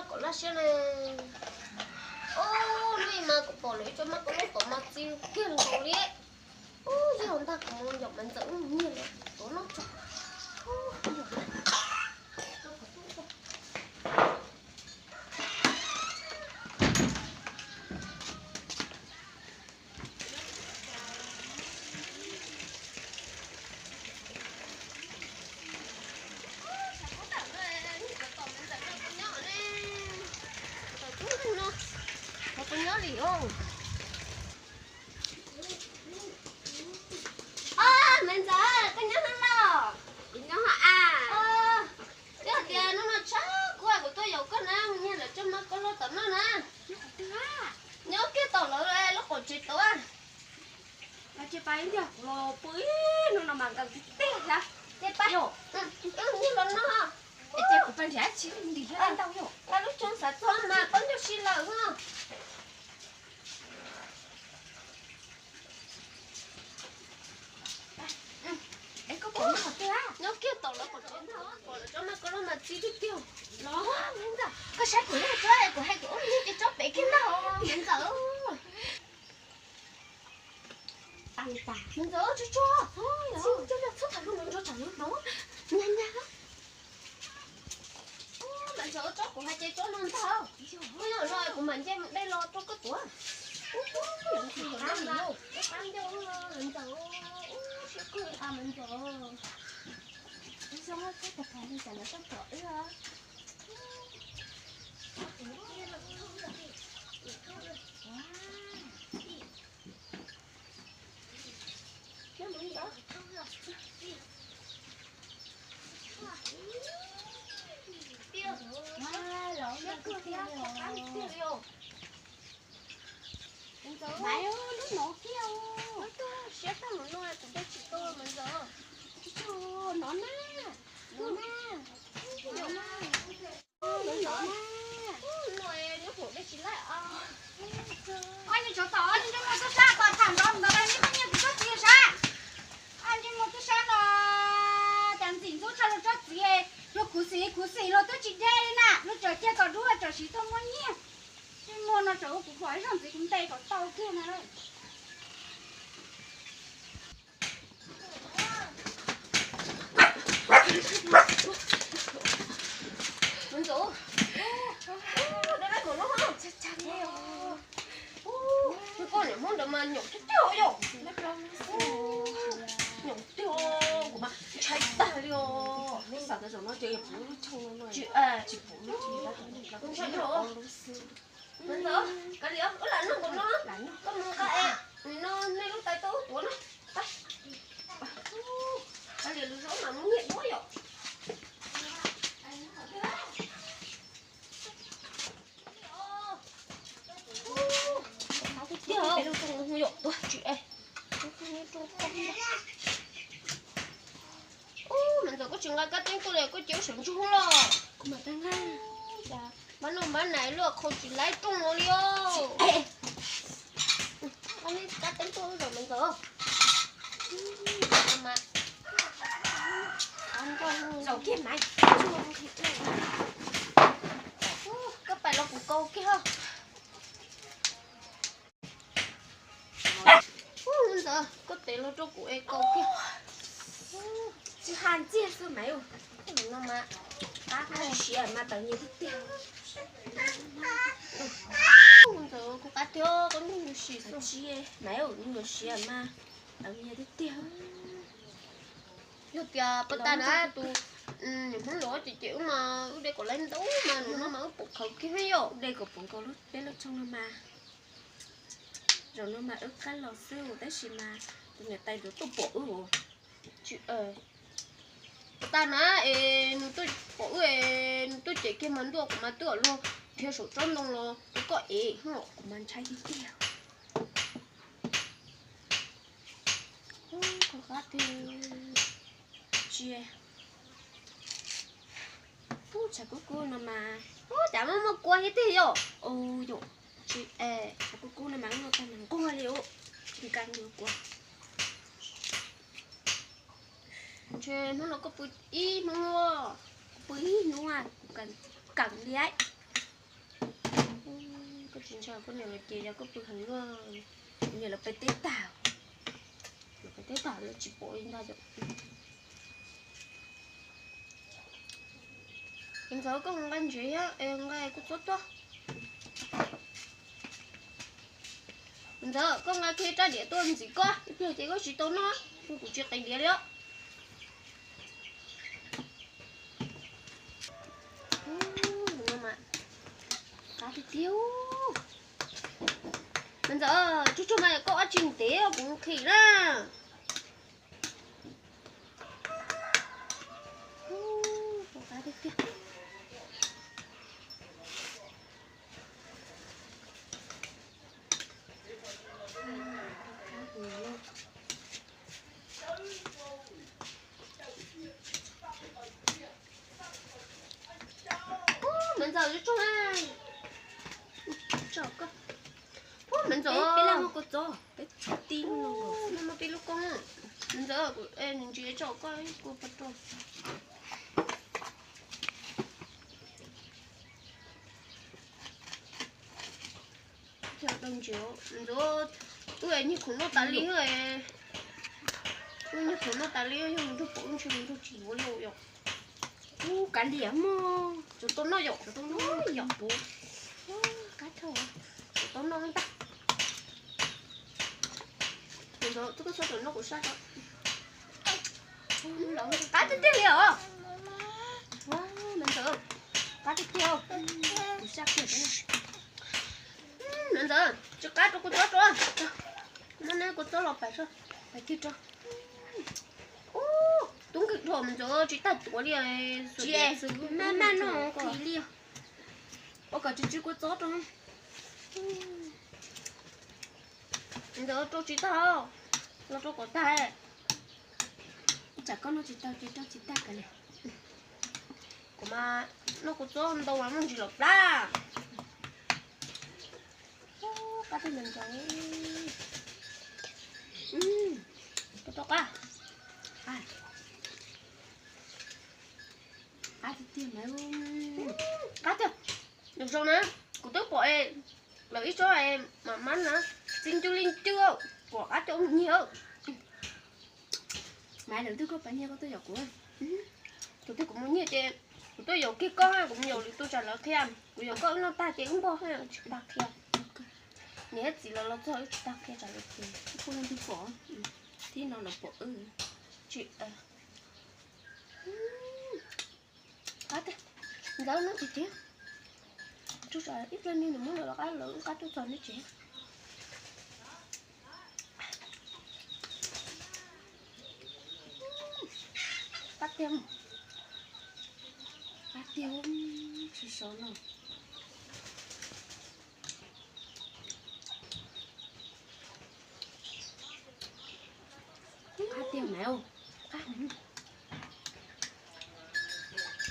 Kom laj siab ne. Ub, hnub ib mas kuv pom lawv ib tsob mab koj lub tom mas txi kiag nkaus li. Ub, yog ntag kuv mus ncaum Maiv Ntxawm ub nyiag lawm tuav noj tso. Maiv Ntxawm, koj nyob no los? Kuv nyob a. Twb hais tias hnub no tshav kub kuv tuaj yaum koj na, mus nyiag lawv tsob mab koj lub tom noj na. Nyob kiag tom lawv lub qaum tsev tod. Ces pab ib pliag kuv los pw ib hnub no mas nkaus tiag tiag thiab. Ces pab, wb nyiag los noj. Es ces kuv pab nrhiav tsis ntim thiab ntau yom. Pab lub xyoo xav txog mas pab nrog si lawm os. Es koj pom nyob qhov twg? Nyob kiag tom lawv pom tsob, pom lawv tsob mab koj lub mas txi tiag tiag. Los, koj saib kuv lub tsob, kuv hais kuv ub nyiag ces tsob pem kiag ntag Maiv Ntxawm. Maiv Ntxawm, tsuag tsuag, tsuag tsuag, txhob tham lus nrov nrov tsam lawv hnov. Nyab nyab. Maiv Ntxawm, tsob kuv hais ces tsob no ntag. Ub, yog no kuv mam nce mus de los rau koj tuav. Ub, Maiv Ntxawm, Maiv Ntxawm, siab kawg Maiv Ntxawm. Ub, zoo txhob tham tham li tsam lawv tuaj pom wb. Maiv, lub no kiag. Siab tag mus no kuv dej tsis tau Maiv Ntxawm. No na, no na, no na. Ob niag tsov tom, ob niag ntsej muag tub sab tom tham nrov ntawd, nej pheej nyiag kuv tsob txiv sav. Ob niag ntsej muag tub sab no, cas ntxim ntxub tshaj luag tsob txiv, luag khuv xim khuv xim los twb tsis de li na, luag tseem cia kom dub tseem siv tuaj muab nyiag. Ntsej muag no tseem ua kuv pom ib zaug ntxiv kuv ntes kom tau kiag na. Maiv Ntxawm, dab dab kom no, koj niam hmoob ntawd mas nyaum tiag tiag yom. Nyaum tiag, kuv mas ntshai tag li os. Xav tias zaum no ces puv lub tshooj no tsis, tsis puv lub tshooj, ntshai lub xwb. Maiv Ntxawm, kav liam, wb lam noj nkaus no, koj mus nqa es no nej lub tais tuaj wb tuav na. Kav liam, lwm zaus mam mus nyiag dua yom. Tiag, yom, tuag tsis es. Ub, Maiv Ntxawm, koj tsis nqa kab teeb tuaj li, koj cia wb sawv ntsug los. Kuv mam tau nqa. Mab noj mab nais luaj qhau tsis laib rooj no li os. Koj nqa kab teeb tuaj wb zaum Maiv Ntxawm. Zaum kiag mas. Koj pais los kuv kaus kiag. Ntxawm, koj tev los rau kuv es kaus kiag. Tsis haj ntxiag xwb mas. No mas qab siav mas tawv nyias tiag tiag. Ntxawm, kuv qab tiag, koj nug nyuag sim xwb. Tsis mas, nyuag siav mas tawv nyias tiag tiag. Yog tias pab tas na tus niam hmoob los ces ces wb mas wb de kom laib ntau mas, zaum no mas wb pom khaws kiag yom. De kom pom nkaus peb lub tshooj no mas. Zaum no mas wb qab los xwb tab sis mas tus niam tais ntawd tuaj pom wb. Tsis, pab tas na es nws tuaj pom wb es nws tuaj cem kiag mas ntuj, kuv mas twb luag dhia saum tsob ntoo los rau koj ev, kuv mas ntshai tiag tiag. Koj qab tiag. Tsis, ub, tshav kub kub no mas, ub, cas muaj muaj kua thiab tiag yom. Ub, yom, tsis, tshav kub kub no mas wb noj tag mas nquag li ub, tsis nkees li kua. Ntshe hnub no koj pw ib hnub, kuv pw ib hnub, kuv kheev li. Tsis ntshai koj niam los ces yog koj pw heev luaj, kuv niam lawv pem teb tag, lawv pem teb tag lawv tsis pom li ntag. Ntxawm, koj nqa ntsev thiab nqa koj txob tuaj. Ntxawm, koj nqa kiag rab riam tuaj ntxiv koj, ib pliag ces koj tsis tau noj, kuv tsis qev diav li os. Qab tiag tiag. Me Ntxawm, tsuag tsuag mas koj dab tsi ntev kuv nqhis na. Qab tiag tiag. Me Ntxawm, tsuag tsuag na. Tso koj. Ub, Me Ntxawm, peb laj muaj kua txob, peb tib lub no, muaj peb lub koob. Me Ntxawm, kuv nws ntsia tso koj kua pab rau. Ntxawm, wb nyiag khoom noj tas li, wb nyiag khoom noj tas li, yog mus nrog pom ub ntshe mus nrog tsis yuav li yom. Ub, kav liam mog, tsuas tau noj yom, tsuas tau noj yom puv. Kab thauj, tsuas tau noj ntag. Ntxawm, twb koj txhob tau noj kuv sab ko. Qab tiag tiag li os. Me Ntxawm, qab tiag tiag. Kuv sab kiag. Me Ntxawm, tsis qab rau kuv txob rau. Muab neb kuv txob los pais, pais kiag rau. Ub, tub nkeeg dhau Me Ntxawm, tsis tag tuav li. Tsis, maj maj no kis li. Ua kom tsw tsw kua txob rau. Ntxawm, rau tsis tag, los rau kom tag. Tsam koj noj tsis tau ces rau tsis tag kav liam. Kuv mas noj kuv txob ntau mas muaj ntsis los plab. Qab tiag Me Ntxawm. Rau qab. Qab tiag tiag mas. Qab tiag. Zoo zoo na, kuv twb pom lawv ib tsob mam mab na, txi ncw li ncw, pom qab coj mus nyiag. Mas lawv twb koj pas nyiag koj tuaj yaum kuv. Tus twg kuv mus nyiag ces kuv tuaj yaum kiag koj, kuv mus yaum lwm tus tsam lawv qhia. Kuv yaum koj wb noj tag ces wb npog, tsis tag qhia. Niam thiab txiv los los txog wb tsis tag qhia tsam lawv qhia. Kuv tus twg pom, thib no lawv pom wb. Tsis, qab tiag, ntxawm no tiag tiag. Tsuas ib pliag nws muab lawv los qab lawv wb qab tuaj txog neb tsev. Qab tiag, qab tiag, sov sov no. Qab tiag mas.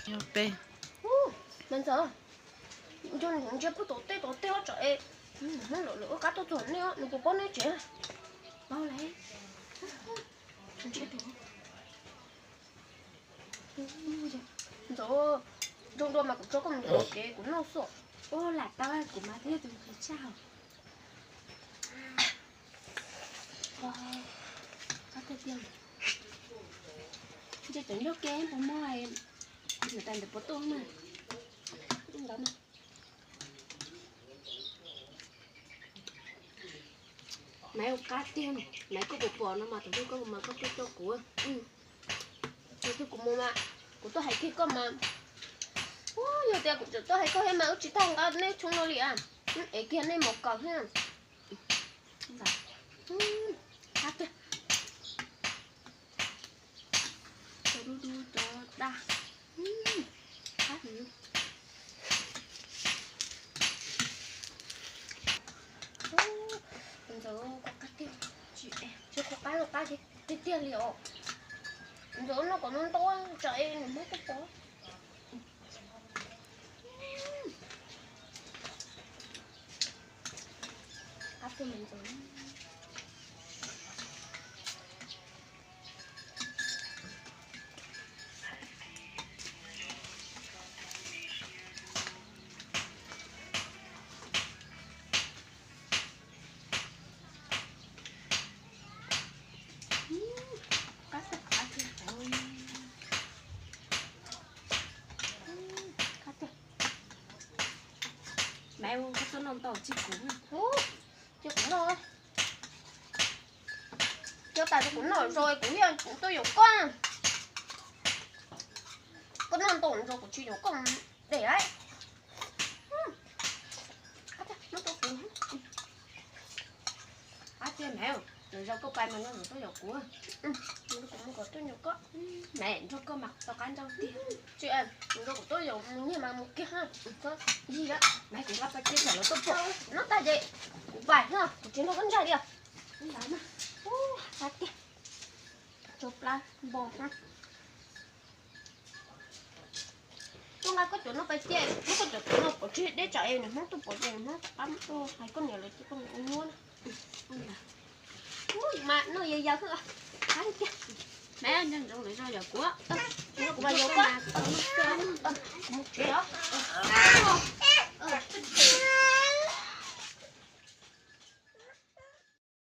Yog peb. Me ntxawm, nco ntsia pub tom tej tom tej ob tsam es, nws muab lawv lawv wb qab tuaj txog nej, nws puas paub neb tsev? Paub lawm. Ntxawm, zoo dua mas kuv tso koj mus tom kev kuv noj xwb. Ua lam tau kuv mas thiaj tus nqhis tshaj. Qab tiag tiag. Ntshe cov ncauj ke puas muaj, ntawm tas ntawd puas tuaj na. Ntawd na. Maiv ua qab tiag, Maiv koj puas pom no mas tus twg koj mus mas koj tuaj coj kuv. Tus twg kuv mus mas kuv tuaj hais kiag koj mas. Yog tias kuv tseem tuaj hais koj thiab mas wb tsis tau nqa nej tshoob no li a. Ev kiag nej mov kaws thiab. Qab tiag. Cov dub dub cov daj. Qab heev. Ntxawm, kuv qab tiag, tsis, tsis kuv qab, qab tiag tiag li os. Ntxawm, noj kom ntau ntau tsam es nws muab koj pov. Qab tiag me ntxawm. Koj tuaj noj ntau tsis kuv, cia kuv noj. Coj tas rau kuv noj zoo, kuv yog kuv tuaj yuav koj. Koj noj ntau zoo kuv tsis yuav koj dej lawm. Ab tiag, nrog koj pais mas nrog kuv tuaj yuav kuv. Kuv mus kom tuaj yuav koj. Mas nrog koj mas tau qab nrog tiag. Tsis, nrog kuv tuaj yuav mus nyiag mas mus kiag ha. Yig, mas kuv nqa pas cia tsam lawv tuaj pom. Noj tag ces kuv pais, kuv tsis nrog koj ntsaj li os. Ab tiag, tso plab npo. Tuaj nqa koj cov no pais cia, muab koj cov no pov tseg deb tsam es nws Hmoob tuaj pom ces nws Hmoob rov qab tuaj hais koj niam lawv cia koj niam ua nyuaj na. Mas noj yau yau xwb. Ab tiag, mas nco ntsoov lawv zog yom kuv. Kuv mas yuav koj, kuv mus tsev os.